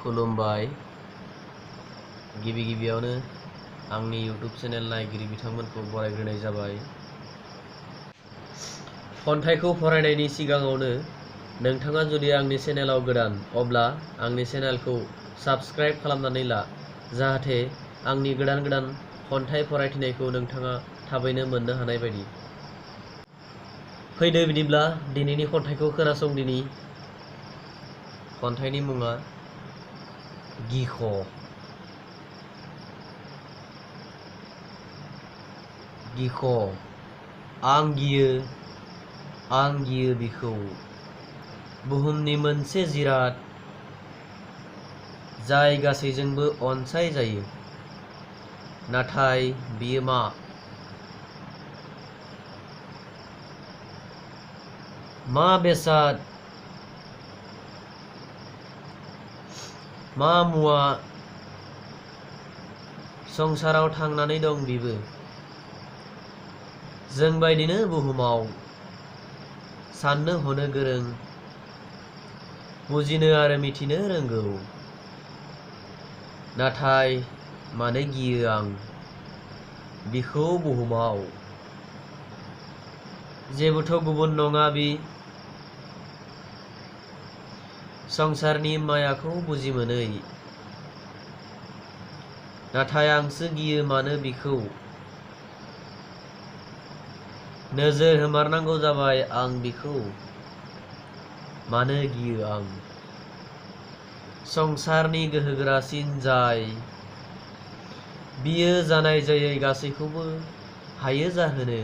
खुलुमबाय गिबि गिबियावनो आंनि यूट्यूब चेनेल नायगिरि बिथांमोनखौ बरायग्रोनाय जाबाय। खन्थाइखौ फरायनायनि सिगाङावनो नोंथाङा जुदि आंनि चेनेलाव गोदान अब्ला आंनि चेनेलखौ साबस्क्राइब खालामनानै ला, जाहाथे आंनि गोदान गोदान खन्थाइ फरायथिनायखौ नोंथाङा थाबैनो मोननो हानाय बायदि। फैदो बिदिब्ला दिनैनि खन्थाइखौ खोनासंदिनि। खन्थाइनि मुङा गिख'। गिख'। आं गियो बिखौ, बुहुमनि मोनसे जिराद जाय गासैजोंबो अनसाय जायो। नाथाय बियो मा बेसाद, मा मुवा संसाराव थांनानै दं बिबो जोंबायदिनो बुहुमाव साननो हनो गोरों, बुजिनो आरो मिथिनो रोंगौ। नाथाय मानो गियो आं बिखौ बुहुमाव, जेबोथ' गुबुन नङा बि संसारनि मायाखौ बुजि मोनै। नाथाय आंसो गियो मानो बिखौ, नोजोर होमारनांगौ जाबाय आं बिखौ। मानो गियो आं संसारनि गोहोगोरासिन जाय, बियो जानाय जायै गासैखौबो हायो जाहोनो।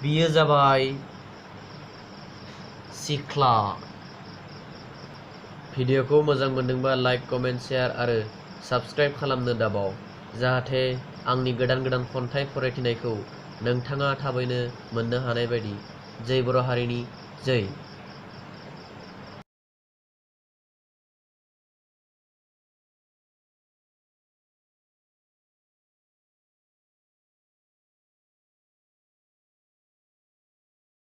बियो जाबाय सिख्ला। भिडिअखौ मोजां मोनदोंबा लाइक, कमेन्ट, शेयार आरो साबस्क्राइब खालामनो दाबाव, जाहाथे आंनि गोदान गोदान खन्थाइ फरायथिनायखौ नोंथाङा थाबैनो मोननो हानाय बायदि। जय बर' हारिनि जय।